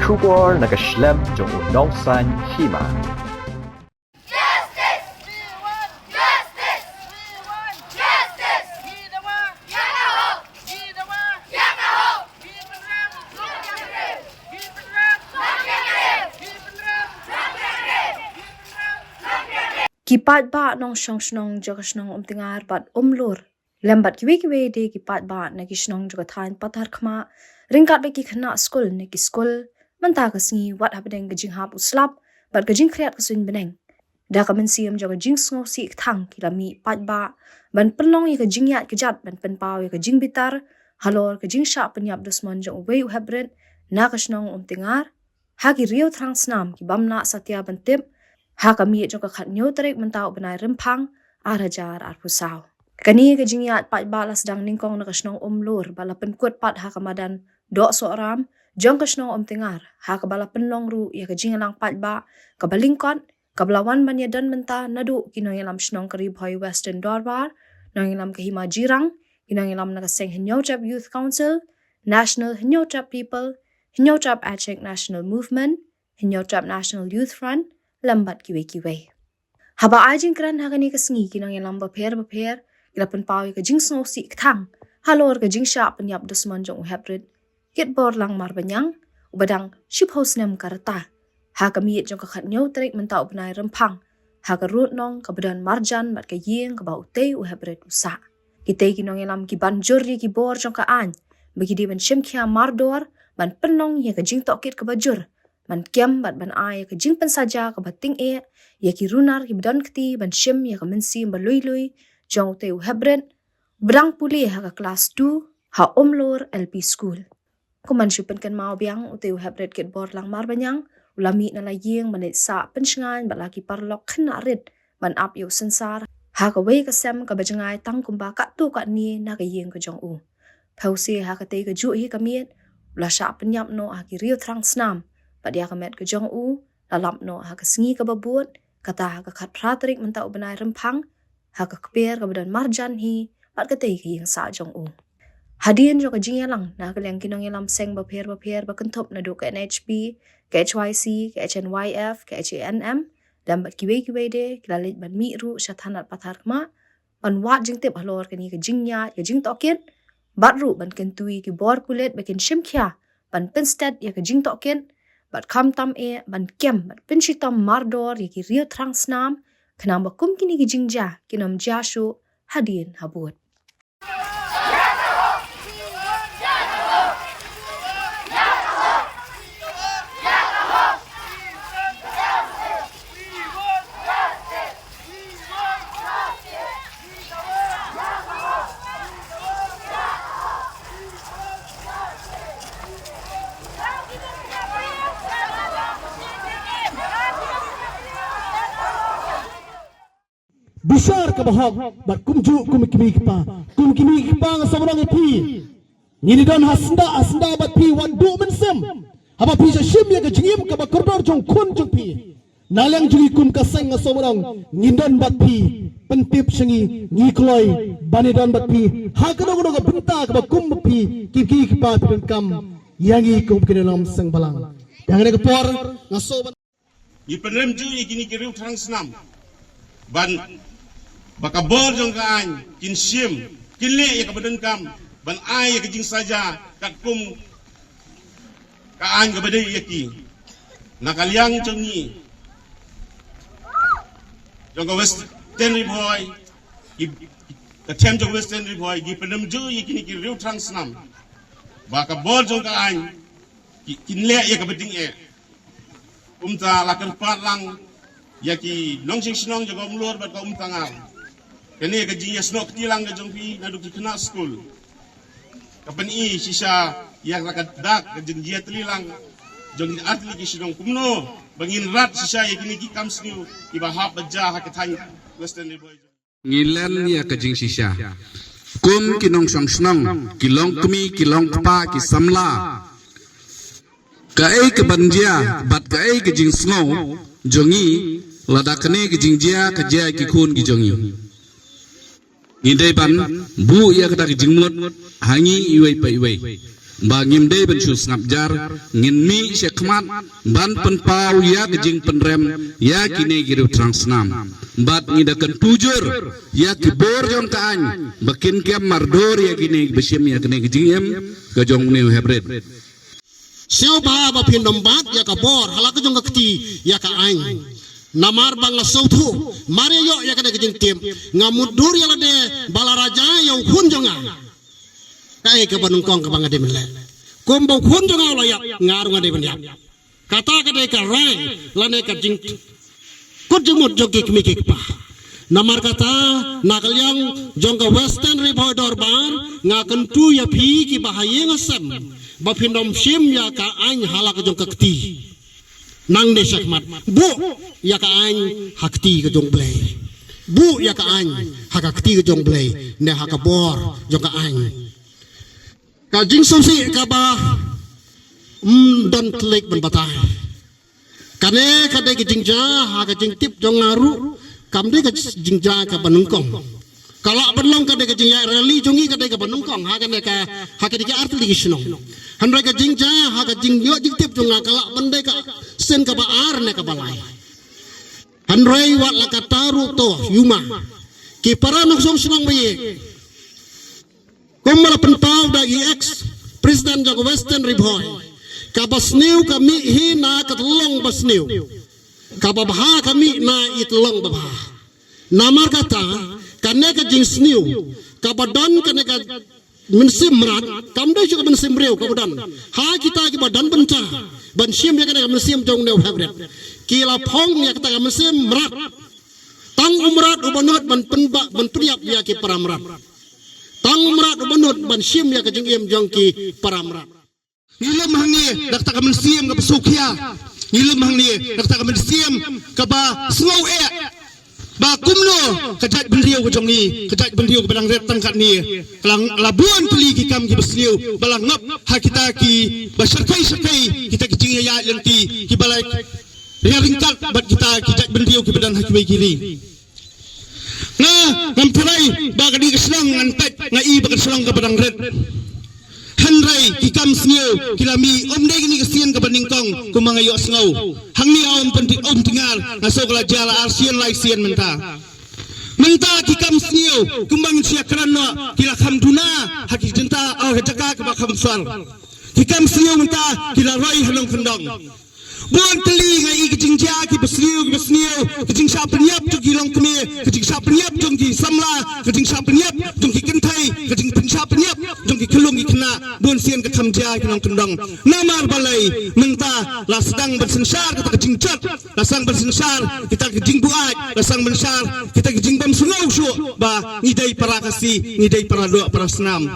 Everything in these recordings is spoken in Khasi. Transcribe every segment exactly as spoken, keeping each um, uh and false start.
Khubor na ka shlem jong u nongsan hima. Ki paidbah nongshong shnong jong ka shnong Umtyngar bad Umlur lem bad kiwei kiwei de ki paidbah na ki shnong jong ka thaiñ Patharkhmah, ryngkat bad ki khynnah skul na ki skul, mynta ka sngi wat hapdeng ka jinghap u slap bad ka jingkhriat ka suiñ bneng, da ka mynsiem jong ka jingsngewsih kthang ki la mih paidbah ban pynlong ïa ka jingïaid kjat ban pynpaw ïa ka jingbitar halor ka jingshah pynïap dusmon jong uwei u heprit na ka shnong Umtyngar ha ki riew thrang snam ki bym lah satia ban tip ha ka miet jong ka khathynñiew tarik mynta u bnai Rymphang ar hajar arphew saw. Kane ka jingïaid paidbah la sdang nyngkong na ka shnong Umlur bad la pynkut pat ha ka madan Dohsohram jong ka shnong Umtyngar, ha kaba la pynlong ruh ïa ka jingïalang paidbah kaba lyngkot, kaba la wan ban ïadon bynta naduh ki nongïalam shnong ka Ri Bhoi Western Dorbar, nongïalam ka Hima Jirang, ki nongïalam na ka seng Hynñiewtrep Youth Council, National Hynñiewtrep People, Hynñiewtrep Achik National Movement, Hynñiewtrep National Youth Front, lem bad kiwei kiwei. Haba ai jingkren ha kane ka sngi, ki nongïalam bapher bapher ki la pynpaw ïa ka jingsngewsih kthang halor ka jingshah pynïap dusmon jong u heprit Kitborlang Marbaniang, uba dang shiphew snem ka rta, ha ka miet jong ka khathynñiew tarik mynta u bnai Rymphang, ha ka rud nong kaba don marjan bad ka ïing kaba utei u heprit u sah. Kitei ki nongïalam ki ban jur ïa ki bor jong ka aiñ ba ki dei ban shim khia mardor, ban pynlong ïa ka jingtohkit kaba jur, ban kem bad ban ai ïa ka jingpynsaja kaba tyngeh ïa ki runar kiba don kti ban shim ïa ka mynsiem ba lui lui jong utei u heprit uba dang pule ha ka klas two ha Umlur L P School. Kum ban shu pynkynmaw biang, utei u heprit Kitborlang Marbaniang u la mih na la ïing ban leit sah pynshngaiñ bad la ki paralok khynnah rit ban ap ïa u synsar ha kawei ka sem kaba jngai tang kumba katto katne na ka ïing ka jong u. Phewse ha katei ka juh hi ka miet u la shah pynïap noh ha ki riew thrang snam, bad ïa ka met ka jong u la lap noh ha ka sngi kaba bud, kata ha ka khatphra tarik mynta u bnai Rymphang, ha ka kper kaba don marjan hi bad katei ka ïing sah jong u. Hadien jong ka jingïalang na ka liang ki nongïalam seng bapher bapher ba kynthup naduh ka N H P, ka H Y C, ka H N Y F, ka H A N M, lem bad kiwei kiwei de ki la leit ban mih ruh sha thanat Patharkhmah ban wad jingtip halor kane ka jingïaid ka jingtohkit, bad ruh ban kyntu ïa ki bor pulit ba kin shim khia ban pynsted ïa ka jingtohkit, bad khamtam eh ban kem bad pynshitom mardor ïa ki riew thrang snam, khnang ba kum kine ki jingjia kin ym jia shuh hadien habud. Bishar kaba hok bad kumjuh kum ki kmie ki kpa, kum ki kmie ki kpa nga sngewbha ong ïa phi, ngin ïa don ha syndah ha syndah bad phi, wat duh mynsiem haba phi sa shim ïa ka jingim kaba kordor jong khun jong phi. Na liang jong ngi kum ka seng nga sngewbha ong ngin don bad phi, pyntip sha ngi, ngi kloi ban ïa don bad phi ha kano kano ka bynta kaba kum ba phi ki kmie ki kpa phi donkam ïa ngi kum ki nongïalam seng balang. Ïa kane ka por nga sngewbha Ngi pynrem juh ïa kine ki riew thrang snam ban ba ka bor jong ka aiñ kin shim, kin leh ïa kaba donkam ban ai ïa ka jingsaja katkum ka aiñ kaba dei ïa ki. Na ka liang jong ngi jong ka Western Ri Bhoi, ki, ka them jong ka Western Ri Bhoi, ngi pynrem juh ïa kine ki riew thrang snam ba ka bor jong ka aiñ ki, kin leh ïa kaba ding eh. Kumta la kyrpad lang ïa ki nongshong shnong jong ka Umlur bad ka Umtyngar. Kane ka jingïasnoh kti lang ka jong phi naduh ki khynnah skul ka pyni shisha ïa la ka dak ka jingjia tylli lang jong ki artylli ki shnong, kumno ba ngin rat shisha ïa kine ki kam sniew kiba hap ba jia ha ka thaiñ Western Ri Bhoi. Ngi len ïa ka jingshisha kum ki nongshong shnong, ki longkmie, ki longkpa, ki samla. Kaei kaban jia bad kaei ka jingsngew jong ngi lada kane ka jingjia ka jia ki khun ki jong ngi? Ngi dei ban buh ïa kata ka jingmut ha ngi iwei pa iwei. Ba ngim dei ban shu sngap jar, ngin mih shakhmat ban pynpaw ïa ka jingpynrem ïa kine ki riew thrang snam. Bad ngi da kyntu jur ïa ki bor jong ka aiñ ba kin kem mardor ïa kine ba shim ïa kine ki jingim ka jong une u heprit. Sngewbha ba phin ym bat ïa ka bor ha la ka jong ka kti ïa ka aiñ. Namar ba nga sngewthuh mar ïa ïoh ïa kane ka jingtip, nga mutdur ïa lade ba la raja ïa u khun jong nga. Kaei kaba nyngkong kaba nga dei ban leh? Kumba u khun jong nga u la ïap, nga ruh nga dei ban ïap. Kata ka dei ka rai lane ka jingkut jingmut jong ki kmie ki kpa. Namar kata, na ka liang jong ka Western Ri Bhoi Dorbar, nga kyntu ïa phi kiba ha ïing ha sem ba phin ym shim ïa ka aiñ ha la ka jong ka kti. Nangne shakhmat, buh ïa ka aiñ ha kti ka jong U Blei. Buh ïa ka aiñ ha ka kti ka jong U Blei, ne ha ka bor jong ka aiñ. Ka jingsngewsih kaba, mm, don tlik ban batai. Kane ka dei ka jingjia ha ka jingtip jong nga ruh, kam dei ka jingjia kaba nyngkong. Ka lah ban long ka dei ka jingïaid rally jong ngi ka dei kaba nyngkong ha kane ka, ha kane ka artylli ki shnong. Hynrei ka jingjia ha ka jingïoh jingtip jong nga ka lah ban dei ka sien kaba ar ne kaba lai. Hynrei wat la katta ruh to, ïuma, ki para nongshong shnong ba ïeit, kumba la pynpaw da i ex president jong ka Western Ri Bhoi, kaba sniew ka mih hi na ka tyllong ba sniew, kaba bha ka mih na i tyllong ba bha. Namar kata, kane ka jingsniew kaba don, kane ka mynsiem mrad, kam dei shuh ka mynsiem briew kaba don ha kita kiba don bynta ban shim ïa kane ka mynsiem jong une u heprit. Ki la phong ïa kata ka mynsiem mrad. Tang u mrad uba nud ban pynbah, ban pynïap ïa ki para mrad. Tang u mrad uba nud ban shim ïa ka jingim jong ki para mrad. Ngi lum hangne da kata ka mynsiem kaba sngewkhia. Ngi lum hangne da kata ka mynsiem kaba sngew eh ba kumno ka jaitbynriew ka jong ngi, ka jaitbynriew kaba dang rit tang katne, ka la, la bun tylli ki kam kiba sniew ba la ngop ha kita kiba shyrkhei shyrkhei, kita ki jingïaid lynti kiba la ïaryngkat bad kita ki jaitbynriew kiba don ha kiwei ki ri. Nga, ngam tharai ba ka dei ka shnong ngan peit, nga i ba ka shnong kaba dang rit. Hynrei ki kam sniew ki la mih, ym dei kane ka sien kaba nyngkong kumba nga ïohsngew. Hangne ha Umtyngngar, nga sngew ka la jia la ar sien lai sien mynta. Mynta ki kam sniew kumba ngin sa ïakren noh, ki la kham duna ha ki jaka, ha ka jaka kaba kham sor. Ki kam sniew mynta ki la roi ha nongkyndong. Bun tylli nga i ka jingjia kiba sniew, kiba sniew, ka jingshah pynïap jong ki longkmie, ka jingshah pynïap jong ki samla, ka jingshah pynïap jong ki kynthei, ka jingpynshah pynïap jong ki khyllung ki khynnah, bun sien ka kham jia ki nongkyndong. Namar balei? Mynta la sdang ban synshar kita ki jingjot, la sdang ban synshar kita ki jingbuaid, la sdang ban synshar kita ki jingbymsngew shuh ba ngi dei para Khasi, ngi dei para doh para snam.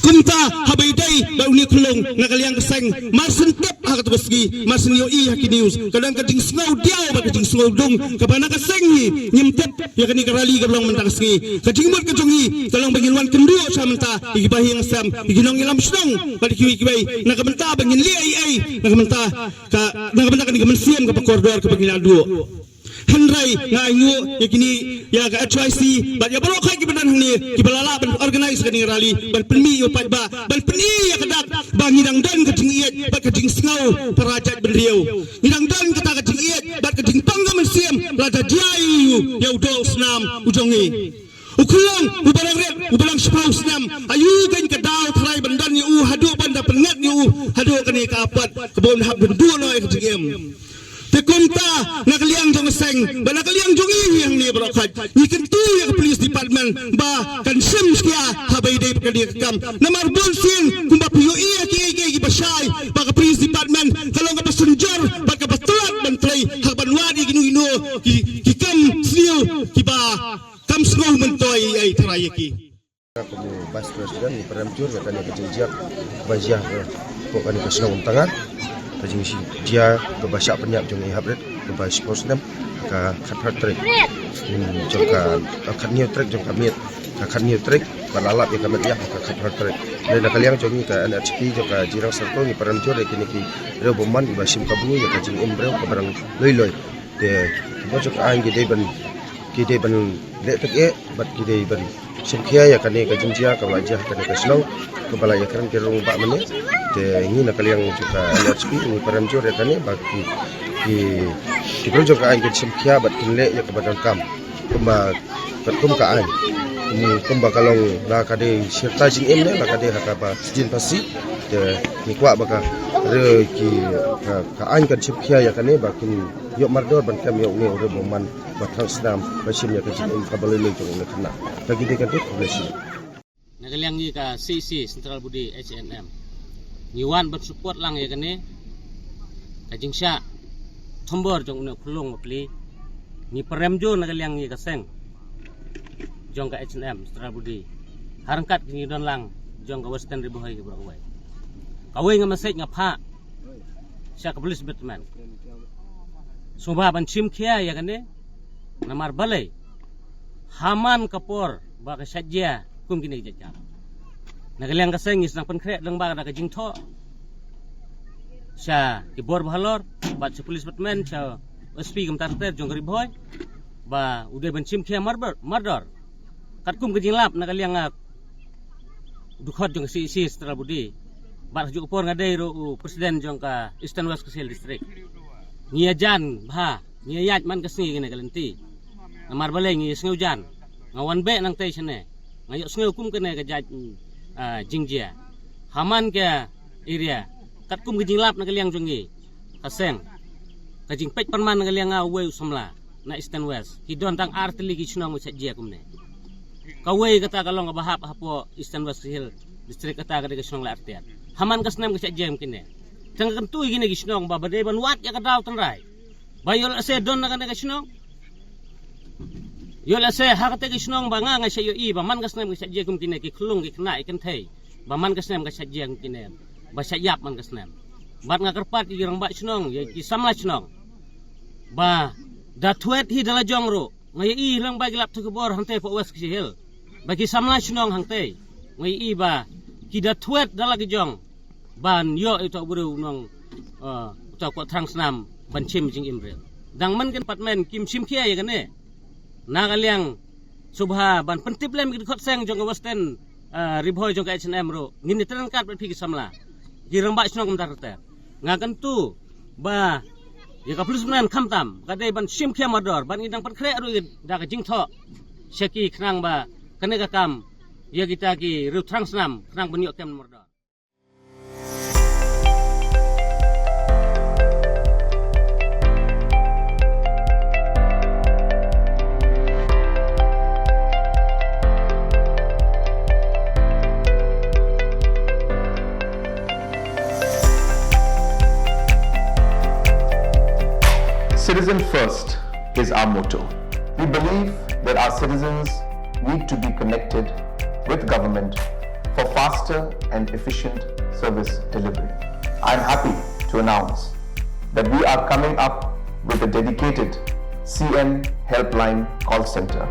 Kumta haba ïadei bad une u khyllung, na ka liang ka seng mar shen tip ha kata ka sngi, mar shen ïohi ha ki news, ka don ka jingsngew diaw bad ka jingsngew dung kaba na ka seng hi ngim tip ïa kane ka rally kaba long mynta ka sngi. Ka jingmut ka jong ngi ka long ba ngin wan kynduh sha mynta ïa ki bahaïing hasem, ïa ki nongïalam shnong bad ïa kiwei kiwei, na ka bynta ba ngin leh ei ei na ka bynta ka, na ka bynta kane ka mynsiem kaba kordor kaba ngin ïaduh. Hynrei nga ainguh ïa kine, ïa ka H Y C bad ïa baroh khoit kiba don hangne kiba la lah ban organise kane ka rally, ban pynmih ïa u paidbah, ban pyni ïa ka dak ba ngi dang don ka jingïeit bad ka jingsngew para jaitbynriew. Ngi dang don kata ka jingïeit bad ka jingpang ka mynsiem lada jia ïa u, ïa u doh u snam u jong ngi. U khyllung uba dang rit, uba dang shiphew snem, aïu kein ka daw tharai ban don ïa u haduh ban da pynngat ïa u haduh kane ka apot kaba un hap ban duh noh ïa ka jingim. Te kumta na ka liang jong ka seng bad na ka liang jong ngi hangne baroh khoit, ngi kyntu ïa ka police department ba kan shim skia haba ïadei bad kane ka kam. Namar bun sien kumba phi ïohi ïa kiei kiei kiba shai ba ka police department ka long kaba synjor bad kaba tlot ban trei ha kaban wad ïa kino kino ki, ki kam sniew kiba kam sngew myntoi ei ei tharai ïa ki. Kum u Vice President ngi pyrem jur ïa kane ka jingjia ba jia hapoh kane ka shnong Umtyngngar. Ka jingjia kaba shah pynïap jong i haprit kaba shiphew snem, ka khatphra tarik jong ka, khathynñiew tarik jong ka miet, ka khathynñiew tarik ba la lap ïa ka met ïap, ka khatphra tarik. Dei na ka liang jong ngi ka N H P jong ka Jirang Circle ngi pyrem jur ïa kine ki riew bymman kiba shim kabu ïa ka jingim briew kaba dang loi loi. Te kiba jong ka aiñ ki dei ban, ki dei ban leh tak eh bad ki dei ban Shim khia ïa kane ka jingjia kaba la jia ha kane ka shnong, kaba la ïakren ki rangbah mynne. Te ngi na ka liang jong ka L S P ngi pyrem jur ïa kane ba ki, ki, ki briew jong ka aiñ kin shim khia bad kin leh ïa kaba donkam kumba, katkum ka aiñ. Kum, kumba ka long la ka dei shirta jingim ne la ka dei ha kaba sdien phasi. Te ngi kwah ba ka re ki, ka, ka aiñ kan shim khia ïa kane ba kin ïoh mardor ban kem ïa une u briew bymman ba thrang snam ba shim ïa ka jingim kaba lei lei jong une u khynnah. Ka kine kan tip khublei shibun. Na ka liang ngi ka C E C Central Body H A N M, ngi wan ban support lang ïa kane ka jingshah thombor jong une u khyllung bapli. Ngi pyrem jur na ka liang ngi ka seng jong ka H A N M Central Body ha ryngkat ki ngi don lang jong ka Western Ri Bhoi ki baroh kawei. Kawei nga message nga phah sha ka police department, sngewbha ban shim khia ïa kane. Namar balei? Ha man ka por ba ka shait jia kum kine ki jait kam, na ka liang ka seng ngi sdang pynkhreh lyngba da ka jingthoh sha ki bor bahalor bad sha police department, sha S P kumta ter jong ka Ri Bhoi ba u dei ban shim khia mardor, mardor. Katkum ka jinglap na ka liang nga dkhot jong ka C E C Central Body. Bad ha kajuh ka por nga dei ruh u president jong ka Eastern West Khasi Hills District. Ngi ïajan bha, ngi ïaid man ka sngi kane ka lynti. Namar balei ngi ïasngewjan. Nga wan beh nangtei shane, nga ïohsngew kum kane ka jait, ah, jingjia ha man ka area. Katkum ka jinglap na ka liang jong ngi ka seng, ka jingpeit pynman na ka liang nga uwei u samla na Eastern West, ki don tang ar tylli ki shnong ba shait jia kumne. Kawei kata ka long kaba hap hapoh Eastern West Khasi Hills District, kata ka dei ka shnong Laitartiat. Ha man ka snem ka shait jia kum kine. Tang ka kyntu ïa kine ki shnong ba, ba dei ban wad ïa ka daw tynrai ba ïoh lehse don na kane ka shnong. Ïoh lehse ha kata ka shnong ba nga nga shait ïohi ba man ka snem ka shait jia kum kine ki khyllung ki khynnah ki kynthei, ba man ka snem ka shait jia kum kine, ba shait ïap man ka snem. Bad nga kyrpad ïa ki rangbah shnong, ïa ki samla shnong ba da thwet hi da la jong ruh. Nga ïohi lyngba ki lap thukibor hangtei hapoh West Khasi Hills ba ki samla shnong hangtei, nga ïohi ba ki da thwet da la ki jong ban ïoh ïa uta u briew u nong, uh, uta u kohthrang snam ban shim jingim briew. Dang man ka department kim shim khia ïa kane. Na ka liang sngewbha ban pyntip lem ki dkhot seng jong ka Western, uh, Ri Bhoi jong ka H A N M ruh. Ngin ïatreilang kat bad phi ki samla, ki rangbah shnong kumta ter ter. Nga kyntu ba ïa ka police man khamtam ka dei ban shim khia mardor, ban ngi dang pynkhreh ruh da ka jingthoh sha ki khnang ba kane ka kam ïa kita ki riew thrang snam khnang ban ïoh kem mardor. Citizen First is our motto. We believe that our citizens need to be connected with government for faster and efficient service delivery. I'm happy to announce that we are coming up with a dedicated C M Helpline call center.